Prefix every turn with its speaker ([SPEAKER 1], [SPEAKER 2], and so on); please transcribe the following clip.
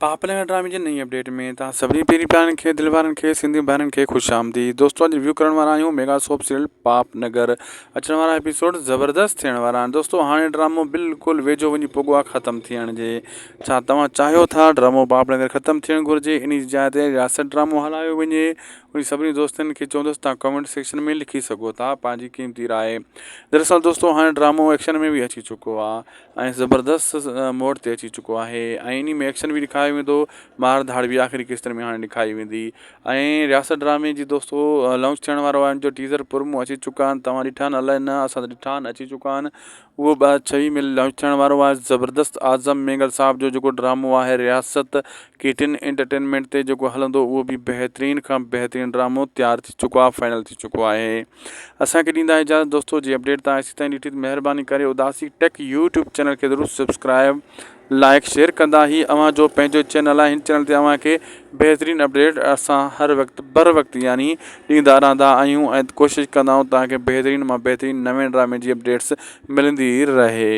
[SPEAKER 1] Popular ڊرامي جي نئين اپڊيٽ ۾ توهان سڀني پيري پيارن کي دل وارن کي سنڌي ڀائرن کي خوش آمديد دوستو اڄ ريويو ڪرڻ وارا آهيون ميگا سوپ سيريل پاپ نگر اچڻ وارا ايپيسوڊ زبردست ٿيڻ وارا آهن دوستو هاڻي ڊرامو بلڪل ويجهو وڃي پڳو آهي ختم ٿيڻ جي ڇا توهان چاهيو ٿا ڊرامو پاپ نگر ختم ٿيڻ گهرجي ان جي جاء تي رياست ڊرامو هلايو وڃي ان سڀني دوستن کي چوندس توهان ڪمينٽ سيڪشن ۾ لکي سگهو ٿا پنهنجي قيمتي راء دراصل دوستو هاڻي ڊرامو ايڪشن ۾ به اچي چڪو آهي ۽ زبردست موڙ تي اچي چڪو آهي ۽ انهي ۾ ايڪشن به ڏيکاريو ويندو مار ڌاڙ به آخري قسطن ۾ هاڻي ڏيکاري ويندي ۽ رياست ڊرامي جي دوستو لانچ ٿيڻ وارو آهي ان جو ٽيزر پرومو اچي چڪا آهن توهان ڏٺا آهن الائي نه اسان ته ڏٺا آهن اچي چڪا آهن اهو ٻه ڇويهه ۾ لانچ ٿيڻ وارو آهي زبردست اعظم مينگل صاحب جو جيڪو ڊرامو آهي رياست ڪي ٽين انٽرٽينمينٽ تي جيڪو هلندو اهو به بهترين کان بهترين ڊرامو تيار ٿي چڪو آهي فائنل ٿي چڪو آهي اسان کي ڏيندا اجازت دوستو جي اپڊيٽ تان ايسي تائين ڏٺي ته مهرباني ڪري اداسي ٽيڪ يوٽيوب چينل کي ضرور سبسڪرائب لائڪ شيئر ڪندا هي اوهان جو پنهنجو چينل آهي هن چينل تي اوهان کي بهترين اپڊيٽ اسان هر وقت بر وقت يعني ڏيندا رهندا آهيون ۽ ڪوشش ڪندا آهيون توهان کي بهترين مان بهترين نوين ڊرامي جي اپڊيٽس ملندي رهي.